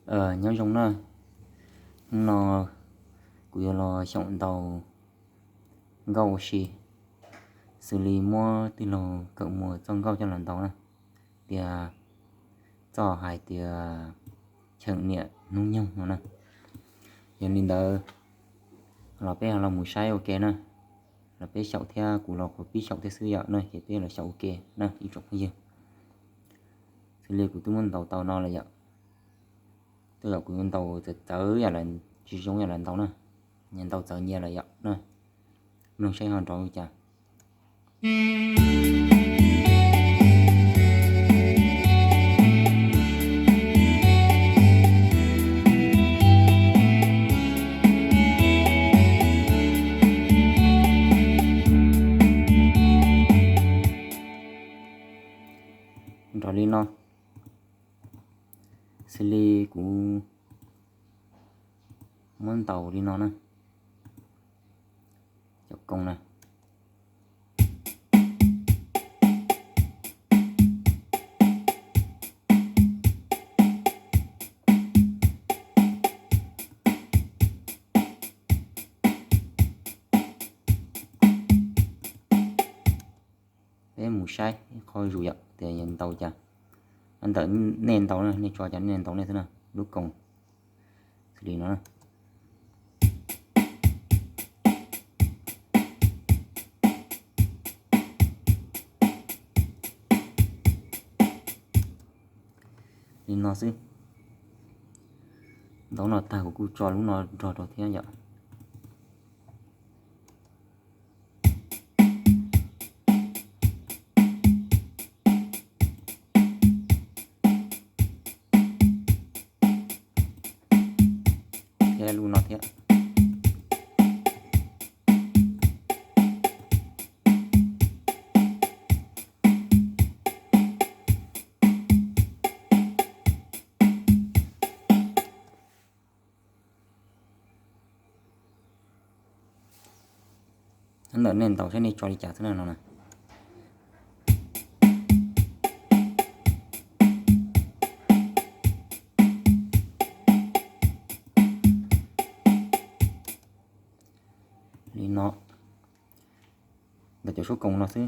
Nyob zoo na, hnub no kuv yuav los xyaum ntaus nkauj ua si, xws li muab tij laug Kawm Muas txoj nkauj coj los ntaus na, tias txoj hais tias cheem niam hnub nyoog no na. Yog li ntawd los peb ho los mus saib ua ke na, los peb xyaum thiab kuv los kuv pib xyaum thiab xwb yom na, ces peb los xyaum ua ke na ib tsoom phooj ywg. Xws li kuv twb muab ntaus tau no lawm yom, tej zaum kuv yuav ntaus txawv txawv yam tsis zoo yam lawv ntaus na, nyias ntaus txawv nyias lawm yom na, mloog saib ho nrov li cas. Nrov li no, xws li kuv muab ntaus li no na, cov koos na. Peb mus saib ib qho zus yom tias yog ntaus cas. Ntawm nej ntaus na, nej tso cas nej ntaus nej xwb na, lub koos xws li no. Li no xwb. Ntaus no tag kuv kuj tso lub no nrog rau thiab yom. Thiab lub no thiab. Ntawm nej ntaus saib nej tso li cas xwb na no na. Li no, ntawm cov suab koos no xwb.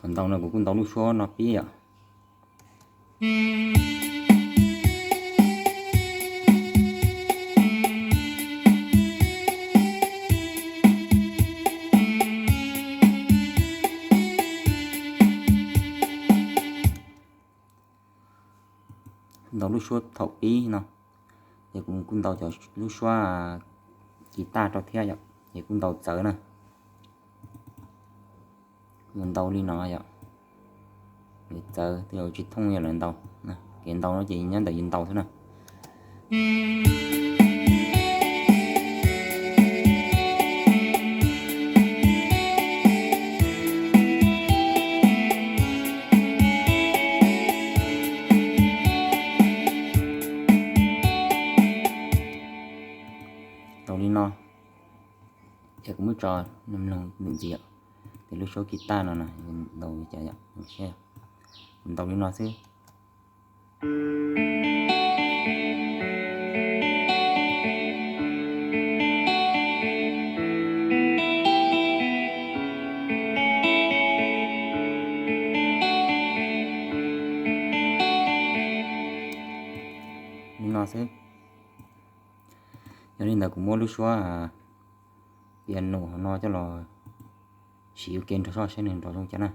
Thaum ntaus no kuv kuj ntaus lub suab no pib yom. Ntaus lub suab thaum pib no, ces kuv kuj ntaus cov lub suab kis taj rau thiab yom, ces kuj ntaus txawv na. Kuv ntaus li no yom, txawv tej zaum tsis thooj yam lawv ntaus. Kev ntaus no ces nyob ntawm yus ntaus xwb na. Ntaus li no, ces kuv muab tso mloog ntxiv, ces lub suab kis taj no na, ntaus li cas yom, ntaus li no xwb. Li no xwb. Yog li ntawd kuv muab lub suab piano no coj los siv ua ke nrog soj saib nws nrov zoo cas na.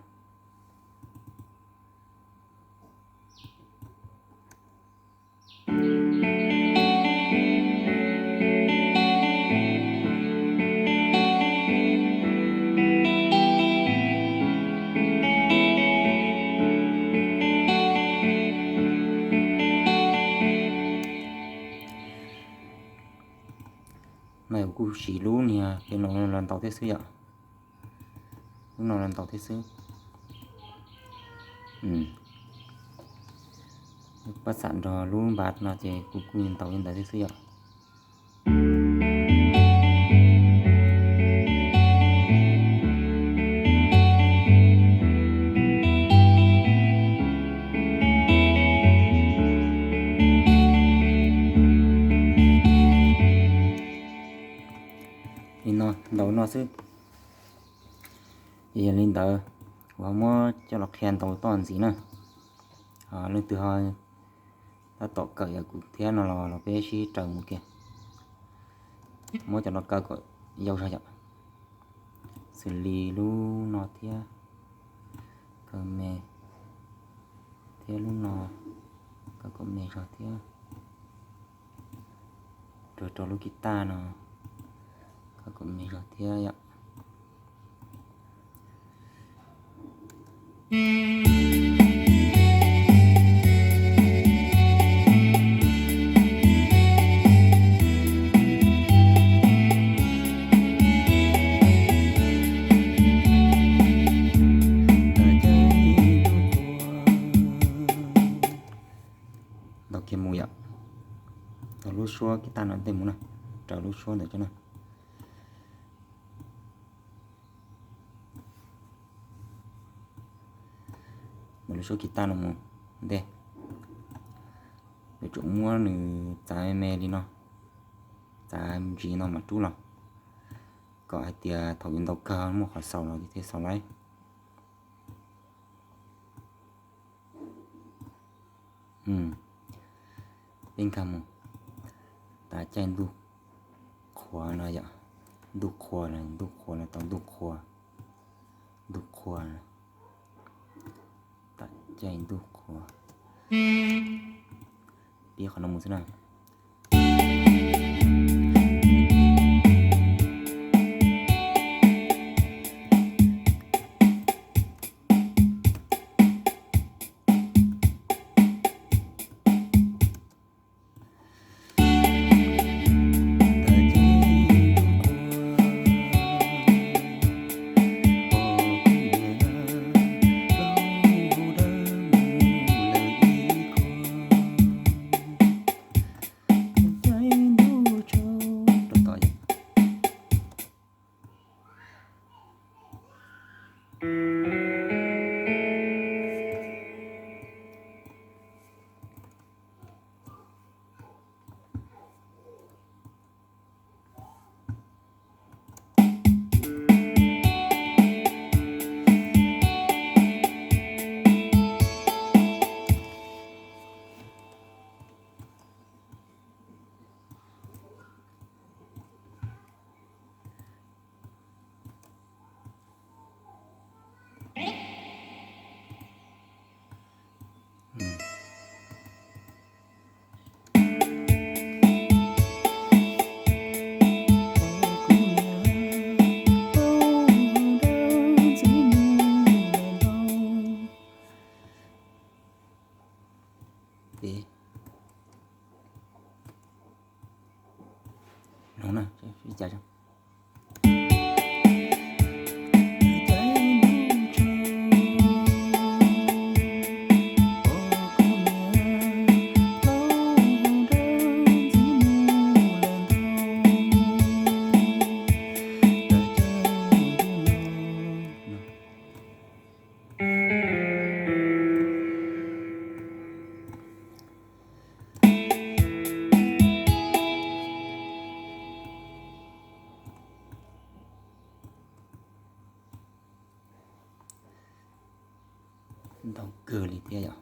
No kuv kuj siv lub niag piano no los ntaus thiab xwb yom. Lub no los ntaus thiab xwb. Pab xam nrog lub npav no ces kuv kuj ntaus li ntawd xwb xwb yom. Li no, ntaus no xwb. Ces yog li ntawd, kuv ho muab coj los qhia ntaus toj ntxiv na. Leej twg ho tab tom kawm yam kuv thiab no los los peb sib raws mus kiag. Muab cov no kaw kom yau zog yom. Xws li lub no thiab, kaw me, thiab lub no, kaw kom me zog thiab. Rau rau lub kis taj no, kaw kom me zog thiab yom. Ntaus kiag mus yom. Ntaus lub suab kis taj no ntej mus na, raws lub suab ntawd cov na. Ntaus lub suab kis taj no mus ntej. Yuav tsum muab nws txav me me li no, txav ntsis no mam rub los, kom hais tias thaum yuav ntaus kawg muaj qhov xaus los thiaj xaus laib. Peb nkag mus, tas caij ntuj qhua no yom, ntuj qhua, ntuj qhua los tau ntuj qhua, ntuj qhua, tas caij ntuj qhua. Pib qhov no mus xwb na. Mloog na, ib cas. Ntau kawg li thiab yom.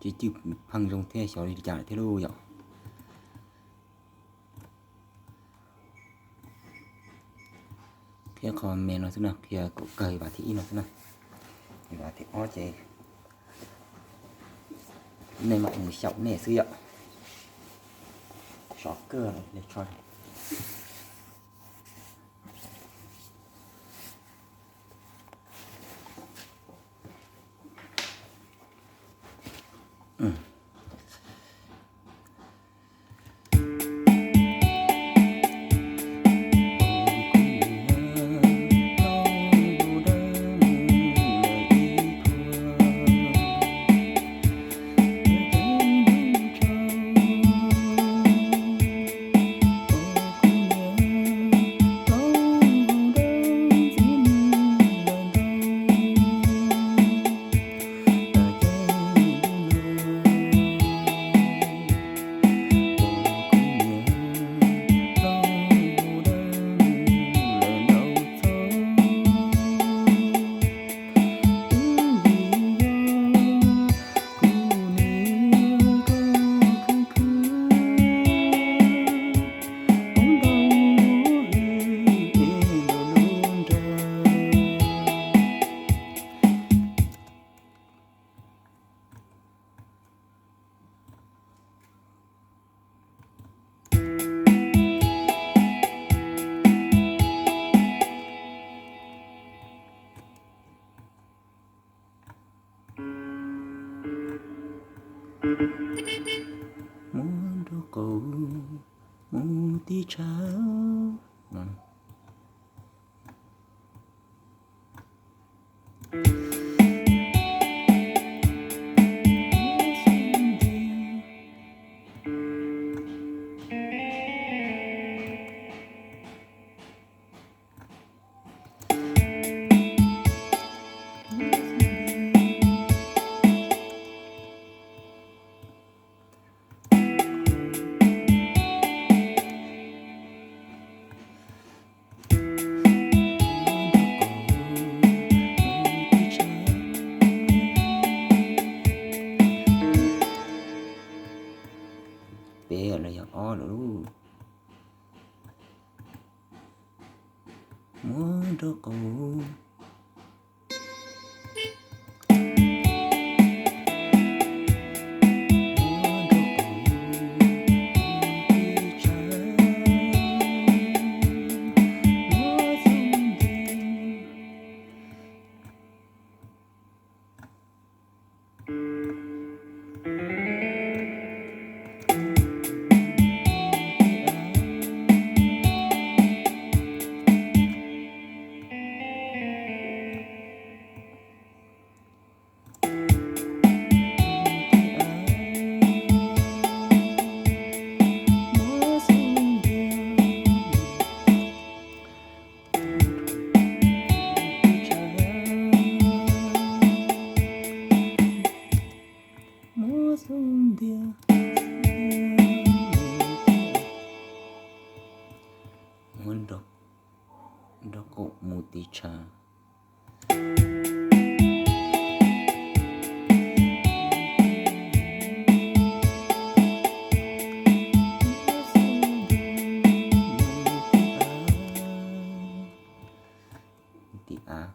Tsis cwj pheej zoo thiab xyov li cas lawm thiab lauj yom. Qhia qhov me no xwb na, qhia kaum kawg vas thib ib no xwb na. Vas thib ob ces nej mam mus xyaum nej xwb yom. Sov kawg li tso. Muab nraub qaum mus tib tshav. Peb los yog ob lawm lauj. Muab nraub qaum. Muab nraub qaum mus tib tshav. Tim av.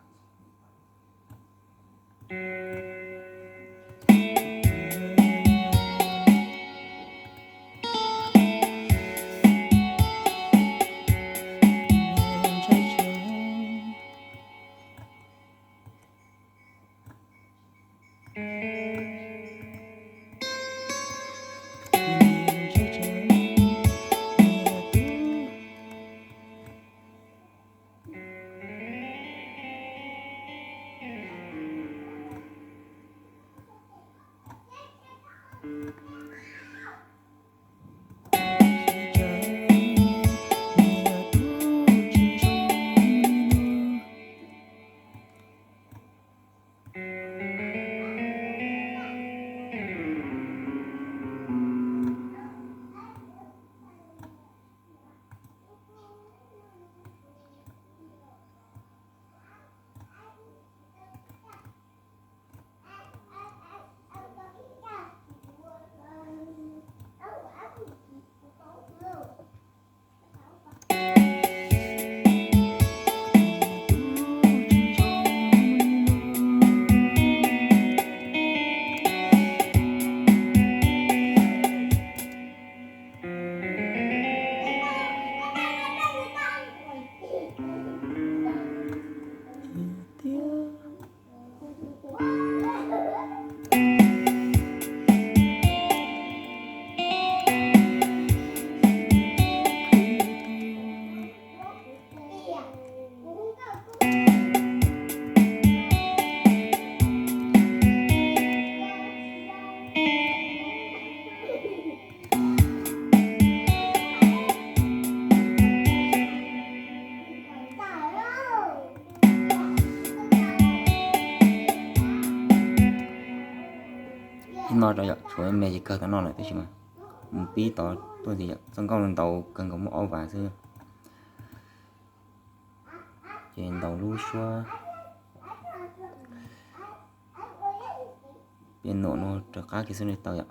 Ib no rau yom, tshuav me ntsis kawg tom no lawm tab sis mas mus pib tod tuaj ntxiv yom. Txoj nkauj no ntaus kawg nkaus muaj ob vas xwb. Ces ntaus lub suab piano no rov qab kiag xwb li tau yom.